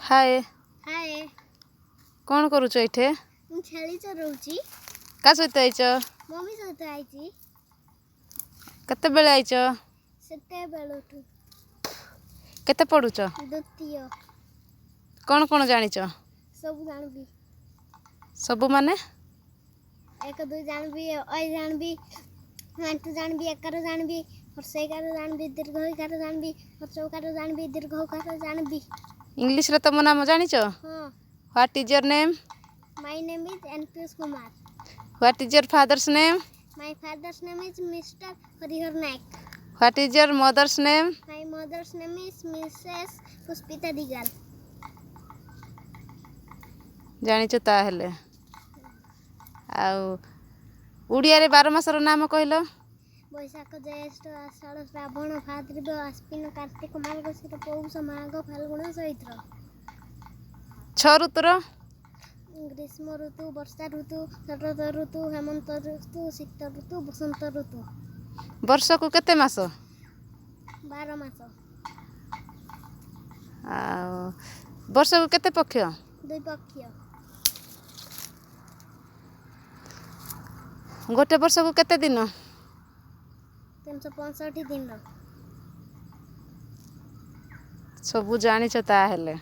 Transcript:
ହାଏ। ହାଏ। କ'ଣ କରୁଛ ଏଇଠି? ମୁଁ ଛେଳି ଚରଉଛି। କାହା ସହିତ ଆଇଛ? ମମି ସହିତ ଆଇଛି। କେତେବେଳେ ଆଇଛ? ସେତେବେଳଠୁ। କେତେ ପଢ଼ୁଛ? ଦ୍ୱିତୀୟ। କ'ଣ କ'ଣ ଜାଣିଛ? ସବୁ ଜାଣିବି। ସବୁ ମାନେ? 1 2 ଜାଣିବି, ଅ ଜାଣିବି, 1 2 ଜାଣିବି, ଏକାର ଜାଣିବି, ହର୍ଷଇକାର ଜାଣିବି, ଦୀର୍ଘଇକାର ଜାଣିବି, ହର୍ଷଉକାର ଜାଣିବି, ଦୀର୍ଘକାର ଜାଣିବି। ଇଂଲିଶରେ ତମ ନାମ ଜାଣିଛ? ହଁ। What is your name? My name is N Piyush Kumar. What is your father's name? My father's name is Mister Harihar Nayak. What is your mother's name? My mother's name is Mrs. Pushpita Digal. ଜାଣିଛ ତାହେଲେ। ଆଉ ଓଡ଼ିଆରେ 12 ମାସର ନାମ କହିଲ। ବୈଶାଖ, ଜ୍ୟେଷ୍ଠ, ଆଷାଢ଼, ଶ୍ରାବଣ, ଭାଦ୍ରବ, ଆଶ୍ୱିନ, କାର୍ତ୍ତିକ, ମାର୍ଗଶିର, ପୌଷ, ମାଘ, ଫାଲ୍ଗୁଣ, ଚୈତ୍ର। 6 ଋତୁର? ଗ୍ରୀଷ୍ମ ଋତୁ, ବର୍ଷା ଋତୁ, ଶରତ ଋତୁ, ହେମନ୍ତ ଋତୁ, ଶୀତ ଋତୁ, ବସନ୍ତ ଋତୁ। ବର୍ଷକୁ କେତେ ମାସ? 12 ମାସ। ଆଉ ବର୍ଷକୁ କେତେ ପକ୍ଷ? 2 ପକ୍ଷ। ଗୋଟେ ବର୍ଷକୁ କେତେ ଦିନ? 365 ଦିନ। ସବୁ ଜାଣିଛ ତାହେଲେ।